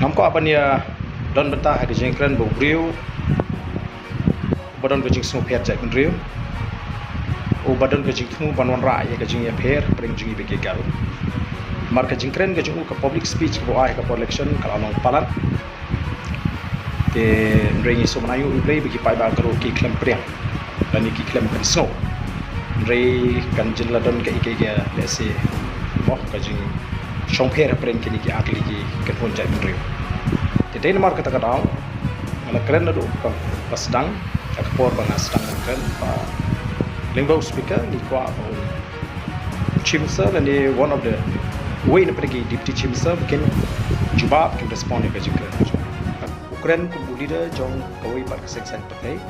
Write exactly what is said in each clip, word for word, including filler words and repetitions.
Ngam kwah ban ïa don bynta ha ka jingkren ba u briew ba don ka jingsngewpher jaitbynriew, u ba don ka jingthmu ban wanrah ïa ka jingïapher pyrshah jong ngi bad ki Garo. Namar ka jingkren ka jong u, ka public speech kaba u ai ha ka por election ka la long palat. Te hynrei ngi sngewbha ïa U Blei ba ki paidbah Garo ki khlem pyrshang lane ki khlem pynsngew. Hynrei kan jin la don kaei kaei, lehse, mo, ka jingshongpher hapdeng kine ki artylli ki kynhun jaitbynriew. Te dei namar kata ka daw nga la kren naduh ka, ka sdang, ka por ba nga sdang ban kren, ba lyngba u speaker ngi kwah ba u Chief Minister lane one of the, uwei na pdeng ki Deputy Chief Minister ba kin jubab, kin respond ïa ka jingkren. U kren kum u leader jong kawei pat ka seng saiñ pyrthei.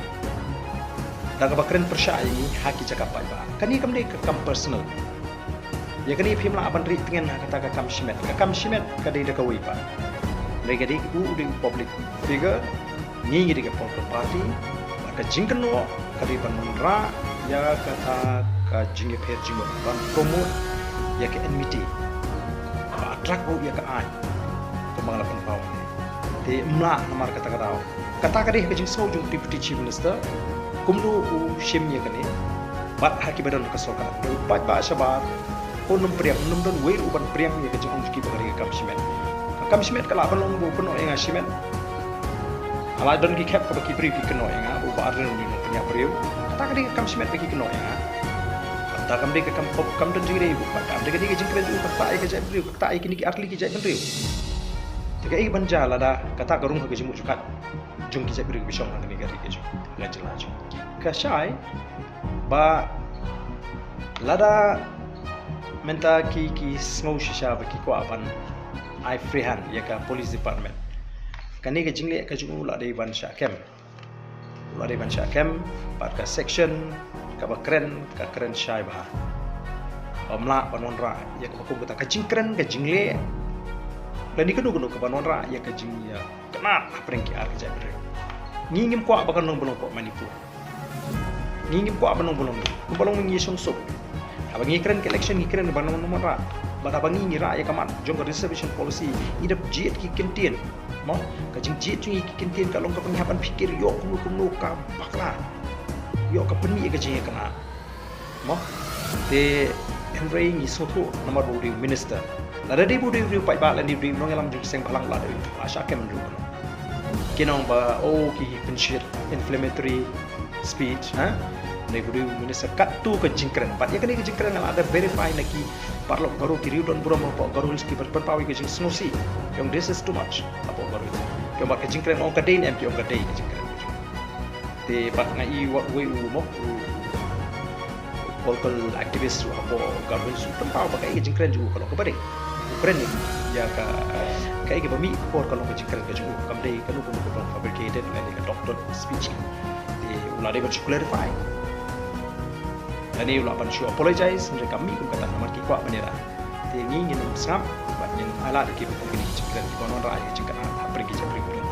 Da kaba kren pyrshah ïa ngi ha ki jaka paidbah. Kane kam dei ka kam personal. Ïa kane phim lah ban rieh tngen ha kata ka kam shimet. Ka kam shimet ka dei da kawei pat. Hynrei ka dei u, u dei u public figure. Ngi ngi dei ka political party. Bad ka jingkynnoh ka dei ban wanrah ïa kata ka jingïapher jingmut, ban promote ïa ka enmity, ba attract ruh ïa ka aiñ, kumba nga la pynpaw. Te ym lah namar kata ka daw. Kata ka dei ka jingsngew jong u Deputy Chief Minister, kumno u shim ïa kane. Bad ha kiba don ka sorkar, u paidbah shabar, un ym pyrshang, un ym don uwei ruh ban pyrshang ïa ka jingong jong ki ba ka dei ka kam shimet. Ka kam shimet ka lah ban long ba u kynnoh ïa nga shimet. Haba don ki khep kaba ki briew ki kynnoh ïa nga, u Bah Ardent u dei u nongpynïap briew. Kata ka dei ka kam shimet ba ki kynnoh ïa nga. Kata kam dei ka kam pop, kam don jingïadei bad u Bah, kam dei ka dei ka jingkren jong u, ka ktah ïa ka jaitbynriew, ka ktah ïa kine ki artylli ki jaitbynriew. Te kaei ban jia lada kata ka rung ha ka jingmut jingpyrkhat jong ki jaitbynriew kiba shong ha kane ka ri ka jong, ka jylla jong. Ka shai ba lada mynta ki, ki sngew shisha ba ki kwah ban ai free hand ïa ka police department, kane ka jingleh ka jong u la dei ban shah kem. U la dei ban shah kem bad ka section kaba kren, ka kren shai bha. Ym lah ban wanrah ïa kaba kum kata ka jingkren, ka jingleh, lane kano kano kaban wanrah ïa ka jingïakynad hapdeng ki ar ki jaitbynriew. Ngi ngim kwah ba kan long ba long hapoh Manipur. Ngi ngim kwah ban long ba long, kumba long ngi shong suk. Haba ngi kren ka election ngi kren ban long, ban wanrah. Bad haba ngi, ngi rah ïa ka mat jong ka reservation policy, ngi dep jied ki kyntien. Mo, ka jingjied jong ngi ki kyntien ka long kaba ngi hap ban pyrkhat ïoh kumno kumno ka bakla, ïoh ka pynmih ïa ka jingïakynad. Mo, te hynrei ngi sngewthuh namar ba u dei u minister. Lada dei ba u dei u paidbah lane u dei u nongïalam jong ka seng bhalang, la dei u la shah kem ruh. Ki ong ba, oh, ki pynshit, inflammatory speech, ha? Hynrei ba u dei u minister, katto ka jingkren. Bad ïa kane ka jingkren nga la dep verify na ki paralok Garo, ki riew don burom hapoh Garo Hills kiba pynpaw ïa ka jingsngewsih. Ki ong this is too much hapoh Garo Hills. Ki ong ba ka jingkren, ong ka dei ne em, ki ong ka dei ka jingkren. Te bad nga i wat wei u, mo, u political activist ruh hapoh Garo Hills u pynpaw ba kaei ka jingkren jong u ka long kaba dei. U kren ïa ka, kaei kaba mih por ka long ka jingkren ka jong u, kam dei kano kano kaba fabricated lane ka doctored speech. Te u la dei ban shu clarify lane u la ban shu apologize, hynrei kam mih kum kata namar ki kwah ban ïarap. Te ngi ngin ym sngap bad ngin ailad ïa kiba kum kine ki jingkren kiban wanrah ïa ka jingkynad hapdeng ki jaitbynriew.